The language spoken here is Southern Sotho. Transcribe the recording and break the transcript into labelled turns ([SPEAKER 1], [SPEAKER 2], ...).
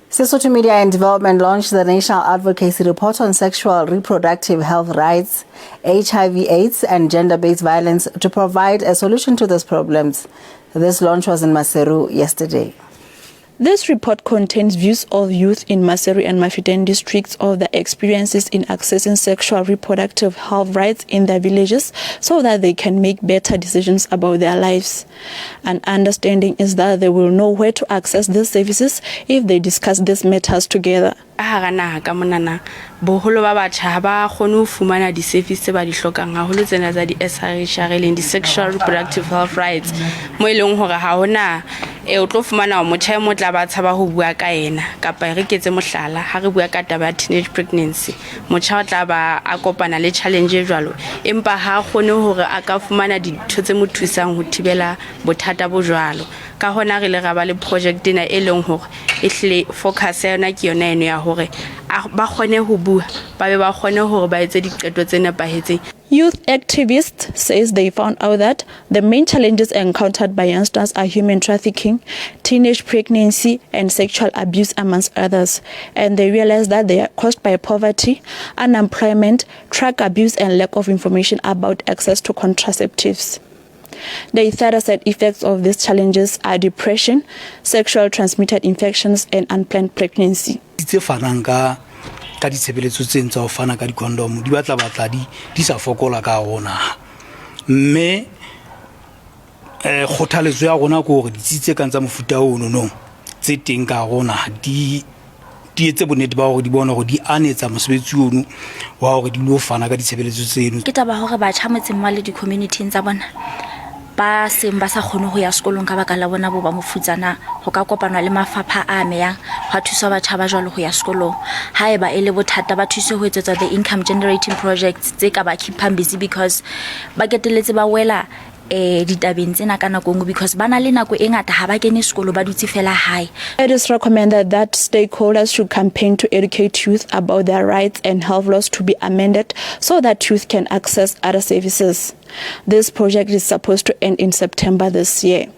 [SPEAKER 1] Sesotho Media and Development launched the National Advocacy Report on Sexual Reproductive Health Rights, HIV AIDS and Gender-Based Violence to provide a solution to these problems. This launch was in Maseru yesterday.
[SPEAKER 2] This report contains views of youth in Maseru and Mafeteng districts of their experiences in accessing sexual reproductive health rights in their villages so that they can make better decisions about their lives. An understanding is that they will know where to access these services if they discuss these matters together.
[SPEAKER 3] Ka hara naha ka monana, boholo ba batjha ha ba kgone ho fumana di-service tse ba di hlokang, haholo tsena tsa di-SRHR, e leng di-sexual reproductive health rights, mo e leng hore ha hona e o tlo fumana hore motjha e mo tla ba tshaba ho bua ka ena. Kapa e re ketse mohlala, ha re bua ka taba ya teenage pregnancy, motjha o tla ba a kopana le challenge e jwalo, empa ha a kgone hore a ka fumana dintho tse mo thusang ho thibela bothata bo jwalo. Ka hona re ile ra ba le project ena, e leng hore e hlile focus ya yona ke yona eno ya hore ba kgone ho bua, ba be ba kgone hore ba etse diqeto tse nepahetseng.
[SPEAKER 2] Youth activists says they found out that the main challenges encountered by youngsters are human trafficking, teenage pregnancy and sexual abuse, amongst others, and they realize that they are caused by poverty, unemployment, drug abuse and lack of information about access to contraceptives. The further said effects of these challenges are depression, sexual transmitted infections and unplanned pregnancy.
[SPEAKER 4] Tse fanang ka ditshebeletso tse tsa ho fana ka di-condom di batla di sa fokola ka hare ho naha, mme kgothaletso ya rona ke hore ditsi tse kang tsa mofuta ono no tse teng ka hare ho naha di etse bonnete ba hore di bone hore di anetsa mosebetsi ono wa hore di lo fana ka ditshebeletso tseno.
[SPEAKER 5] Ke taba hore batjha motseng wa le di-community-ing tsa bona ba seng ba sa kgone ho ya sekolong ka baka la bona bo ba mofutsana, ho ka kopanwa le mafapha a amehang hwa thuswa batjha ba jwalo ho ya sekolong. Haeba e le bothata, ba thuswe ho etsetswa the income generating projects tse ka ba keepang busy, because ba ketelletse ba wela ditabeng tsena ka nako e nngwe because ba na le nako e ngata ha ba kene sekolo, ba dutse fela hae.
[SPEAKER 2] It is recommended that stakeholders should campaign to educate youth about their rights and health laws to be amended so that youth can access other services. This project is supposed to end in September this year.